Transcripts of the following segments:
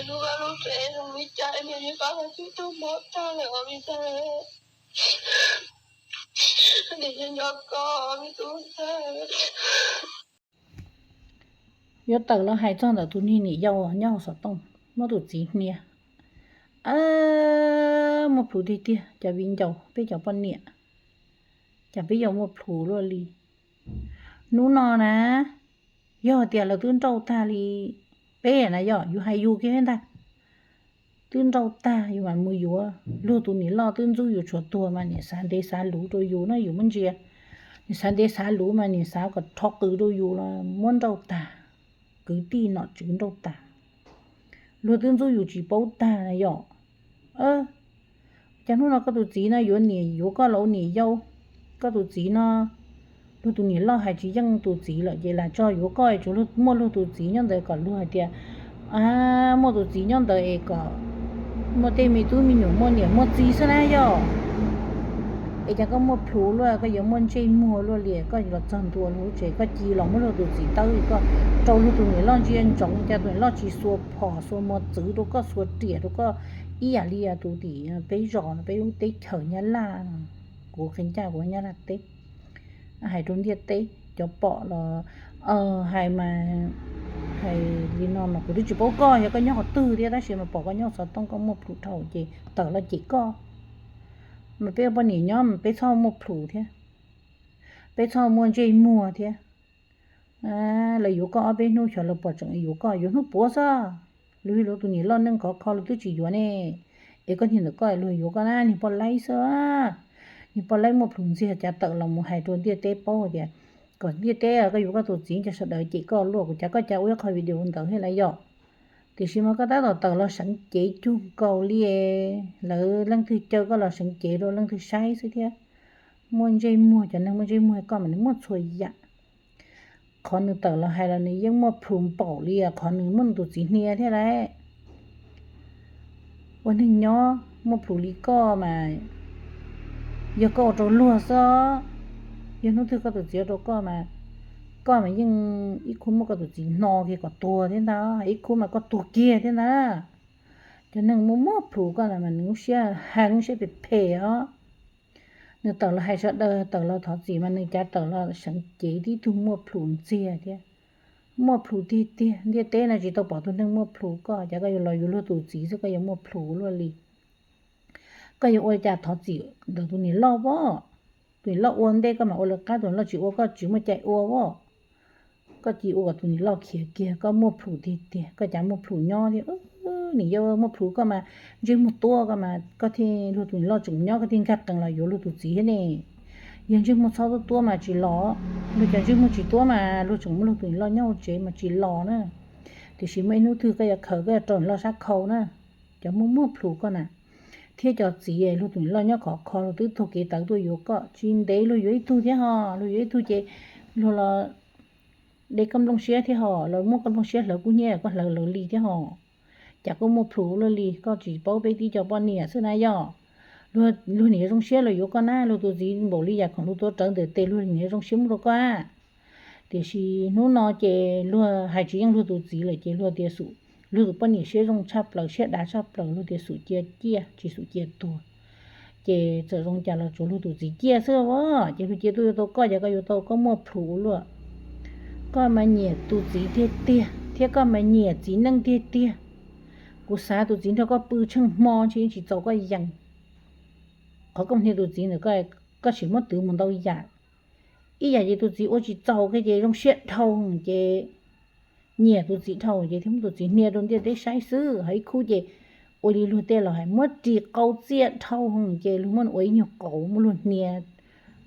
Lub vaj lub tsev zoo li cas niam yog koj twb tug mob tag lawm os me ntxhais. Niam yog nco koj me tub ntxhais. Yuav tawm los hais txog ntawm tus niag niam yau nyob hauv xov tooj muab tus txiv hnia. Muaj plhus tiag tiag cov viv ncaus, peb cov poj niam, cas peb yuav muaj plhus luaj li. Hnub no na, yog tias lawv twb nrauj tag li, peb na yog yus hais yus kiag ntag, twb nrauj tag yus mam mus yuav luag tus niam loj twb ntxub yus tshuav tuag mas niam xav ntev xav luv rau yus no yus muab ntsia. Niam xav ntev xav luv mas niam xav kom rho qws rau yus los muab nrauj tag, kwv tij nom tswv nrauj tag, luag twb ntxub yus tsis paub tag na yom. Cas hnub no koj tus txiv no yuav niam yuav koj los ua niam yau, koj tus txiv no luag tus niam loj hais tsis yeej tus txiv lawm ces lam tso yuav koj, tsuas muaj luag tus txiv nyob ntawd kom luag hais tias muaj tus txiv nyob ntawd es kom muaj tej me tub me nyuam muaj niam muaj txiv xwb na yom. Es cas koj muaj plhus luaj, koj yuav muaj ntsej muag luaj li, koj los txog ntua lub tsev koj cia los muab luag tus txiv tawb, koj rau luag tus niam loj ntsia ntsoov, cas tus niam loj tsis xuas phom xuas mos txwv rau koj, xuas riam rau koj ib yam li tus tim peb zos peb lub teb chaws Nyab Laj no. Kuv qhia ncaj kuv Nyab Laj teb, hais rau ntiaj teb cov pom los hais mas, hais li no mas kuv twb tsis paub koj yog koj nyob qhov twg thiab, tab sis mas pom koj nyob xov tooj koj muaj plhus dhau ces tawm los cem koj. Mas peb ua poj niam nyob mas peb txhob muaj plhus thiab, peb txhob muaj ntsej muag thiab. Lawv yuav koj ob peb hnub xyov lawv puas tseem yuav koj, yuav hnub puav xwb. Luag yog luag tus niam loj neej khov kho luag twb tsis yuav ne, es koj niag ntawm koj luag yuav koj na niag poj laib xwb. Niag poj laib muaj plhus ntxiag cas tawm los mus hais rau ntiaj teb paub tias kom ntiaj teb koj yuav koj tus txiv, cas sawv daws cem koj luaj, kuv cas koj cas ua ib qho video ntawd thiab lawm yom. Tiam sis mas koj tab tom tawm los seev cev cug nkaus li, lawv leej twg caw koj los seev cev rau leej twg saib xwb thiab. Muaj ntsej muag, cov neeg muaj ntsej muag koj mas nws muaj txhua yam. Qhov nws tawm los hais los nws yeej muaj plhus npaum li qhov nws muab nws tus txiv hnia thiab lauj. Ua neeg nyob muaj plhus li koj mas yog koj ua rau luag xwb. Yog hnub twg koj tus txiv ua rau koj mas, koj mas yeej ib khub muab koj tus txiv hno kiag kom tuag thiab ntag, ib khub mas koj tuag kiag thiab ntag. Cov neeg muaj muaj plhus koj na mas nws lub siab heev, siab phem phem os. Nws tawm los hais sawv daws, tawm los thov txim mas nws cas tawm los seev cev tib tug muaj plhus ntxiag thiab. Muaj plhus tiag tiag, ntiaj teb no tsis tau pom tus neeg muaj plhus koj, cas koj yuav los yuav luag tus txiv xwb koj yuav muaj plhus luaj li. Koj yuav ua li cas thov txim ntawm tus niam loj pob? Tus niam loj ua ntej koj mam ua lawv qab, tus niam loj tsis ua koj tsis muaj cai ua pob. Koj cia ua kom tus niam loj khiav kiag, koj muaj plhus tiag tiag, koj cas muaj plhus nyob thiab. Niam yau muaj plhus koj mas, ntsej muag tuab koj mas koj thiaj, luag tus niam loj tseem nyob koj thiaj nkag qees los yuav luag tus txiv thiab ne. Yog ntsej muag txhob tuab tuab mas tsis los, luag cov ntsej muag tsis tuab mas luag tseem muab luag tus niam loj nyob hauv tsev mas tsis los na. Tiam sis muaj ib hnub twg koj yuav khaws koj yuav rau niam loj sab khau na. Cov muaj muaj plhus koj na, thiab cov txiv luag tus niam loj nyob khov kho, luag twb taug kev tawv tuaj yuav koj, tsis ntev luag yuav ib tug thiab ho, luag yuav ib tug ces luag los de koj nplooj siab thiab ho, los muab koj nplooj siab hlawv kub hnyiab koj hlawv lawv li thiab ho. Cas koj muaj plhus luaj li, koj tsis paub peb tib co poj niam xwb na yog. Luag niam zoo siab los yuav koj na, luag tus txiv npaum li yam khoom luag tua rawv ntawm tes luag niam zoo siab muab rau koj. Tiam sis hnub no ces luag hais tsis yeej luag tus txiv lawm ces luag tias xum, luag tus poj niam siab zoo tshaj plaws, siab dav tshaj plaws, luag tias xum cia ciaj tsis xum cia tuag. Ces txawm zoo cas los tsuav luag tus txiv ciaj xwb os. Ces luag cia tuaj yuav tau koj, ces koj yuav tau koj muaj plhus luaj. Koj mas nyiam tus txiv tiag tiag thiab koj mas nyiam txiv neej tiag tiag. Kuv xav tus txiv nrog koj pw tsheej hmo ntshe yeej tsis txaus koj yees. Qhov koj mus hnia tus txiv ntawm koj, koj tsis muab twv mus ntau yam. Ib yam ces tus txiv ua tsis txaus kiag ces zoo siab dhau ces nyiam tus txiv dhau ces thiaj muab tus txiv hnia rau ntiaj teb saib xwb. Ho ib khub ces ua li luag tej los hais muab ris qau txiaj dhau ces luag muab ua ib nyuag qauv muab luag hnia,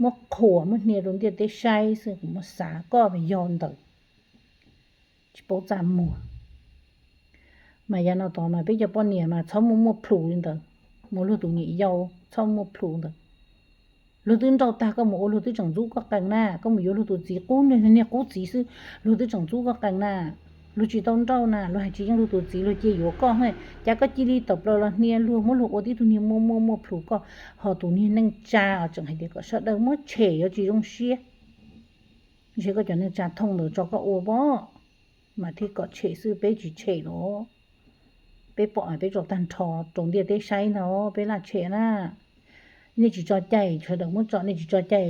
muab qhuas muab hnia rau ntiaj teb saib xwb. Kuv muab xav koj mas yog ntawd, tsis paub txaj muag. Mas yav no tod mas peb cov poj niam mas txhob muaj muaj plhus li ntawd, mus luag tus niam yau txhob muaj plhus ntawd. Luag twb nrauj tag koj mus ua luag twb tseem ntxub koj qees na, koj mus yuav luag tus txiv qub, niag qub txiv xwb luag twb tseem ntxub koj qees na. Luag tsis tau nrauj na, luag hais tsis yeej luag tus txiv luag cia yuav koj, cas koj cia li tawm plaws los hnia luag, muab luag ua tib tug niag muaj muaj muaj plhus koj, ho tus niag neej tsa os tseem hais tias kom sawv daws muab tshem yuav tsis zoo siab. Ntshe koj cov neej tsa thooj ntawd tso koj ua pob, mas thiaj kom tshem xwb, peb tsis tshem los. Peb pom peb tso tag nrho rau ntiaj teb saib ntag, peb laj tshem na. Nej tsis tso cai, sawv daws muab tso, nej tsis tso cai,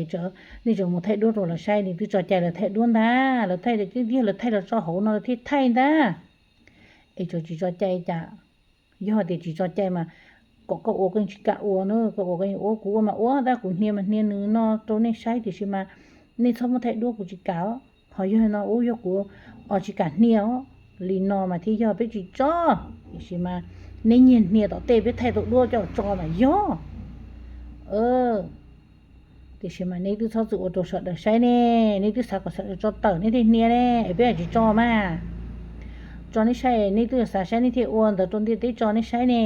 nej tseem mus thaij duab rau lawv saib, nej twb tso cai lawv thaij duab ntag, lawv thaij tiag, lawv thaij los tso hauv no lawv thiaj thaij ntag. Es tseem tsis tso cai cas? Yog tias tsis tso cai mas kom koj ua koj yeej tsis kam ua na, koj ua koj yeej ua, kuv ua mas ua tab kuv hnia mas hnia nws no rau nej saib tiam sis mas nej txhob muab thaij duab kuv tsis kam os. Ho yog no ub yog kuv os tsis kam hnia os, li no mas thiaj yog peb tsis tso. Tiam sis mas nej nyiag hnia tom tej peb thaij tau duab coj tso mas yog. Tiam sis mas nej twb txhob txwm ua rau sawv daws saib ne, nej twb xav kom sawv daws tso tawm nej thiaj hnia ne, es peb tsis tso mas. Tso nej saib, nej twb xav saib nej thiaj ua ntawd rau ntiaj teb tso nej saib ne.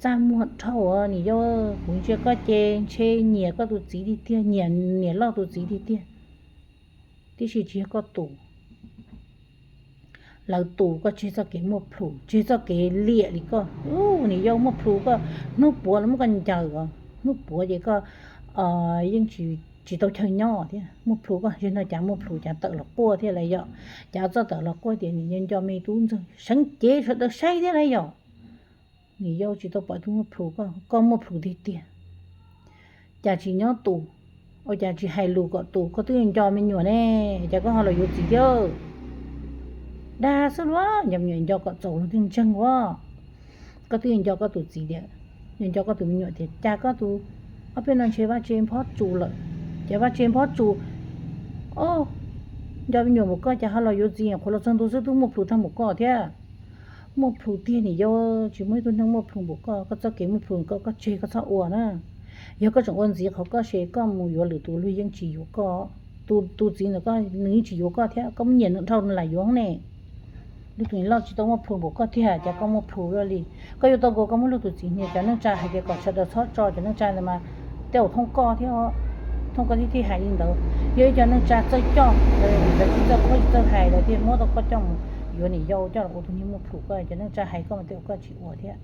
Txaj muag dhau niam yau, kuv ntsia koj ces ntshe nyiam koj tus txiv tiag tiag, nyiam niam loj tus txiv tiag tiag. Tiam sis tsis yog koj tus, lawv tus koj tseg txoj kev muaj plhus, tseg txoj kev liam li koj. Niam yau muaj plhus koj, hnub puav lawv muab koj ncaws os, hnub puav ces koj yeej tsis tau chaw nyob thiab. Muaj plhus koj, zaum no cas muaj plhus cas tawm los quaj thiab lauj yom, cas txawj tawm los quaj tias niam yau nco me tub ntxawg, seev cev sawv daws saib thiab lauj yom. Niam yau tsis tau pom tus muaj plhus koj, koj muaj plhus tiag tiag. Cas tsis nyob tus, ua cas tsis hais lus kom tus, koj twb nco me nyuam ne, cas koj ho los yuav txiv thiab? Dag xwb luaj, nco me nyuam nco kom txaus los twb ntseeg ua. Koj twb nco koj tus txiv tias, nco koj tus me nyuam tias cas koj tus ob peb no ntshe vaj tse nphob tsus lawm, ces vaj tse nphob tsus. O, nco me nyuam npaum koj cas ho los yuav txiv, qhuav los txog ntua xwb twb muaj plhus tag npaum koj thiab. Muaj plhus tiag niam yau, tsis muaj ib tug neeg muaj plhus npaum koj, koj txoj kev muaj plhus koj, koj tseg koj txhob ua na. Yog koj tseem ua ntxiv qhov koj ces koj mus yuav lwm tus luag yeej tsis yuav koj, tus txiv ntawd koj nws yeej tsis yuav koj thiab, koj muab nyiam nws dhau nws lam yuav ne. Lwm tus niam loj tsis tau muaj plhus npaum koj tiag cas koj muaj plhus luaj li. Koj yuav tau nkaus koj muab luag tus txiv hnia, cov neej tsa hais tias kom sawv daws txhob tso cov neej tsa ntawd mas tej zaum thoob koj thiab, thoob koj thiab thiaj hais li ntawd. Yog ib co neej tsa txawj coj, lawv tsis txawj qhuab tsis txawj hais lawv thiaj muab tau koj coj mus yuav niam yau coj los ua tus niag muaj plhus koj, cov neej tsa hais koj mas tej zaum koj tsis ua thiab.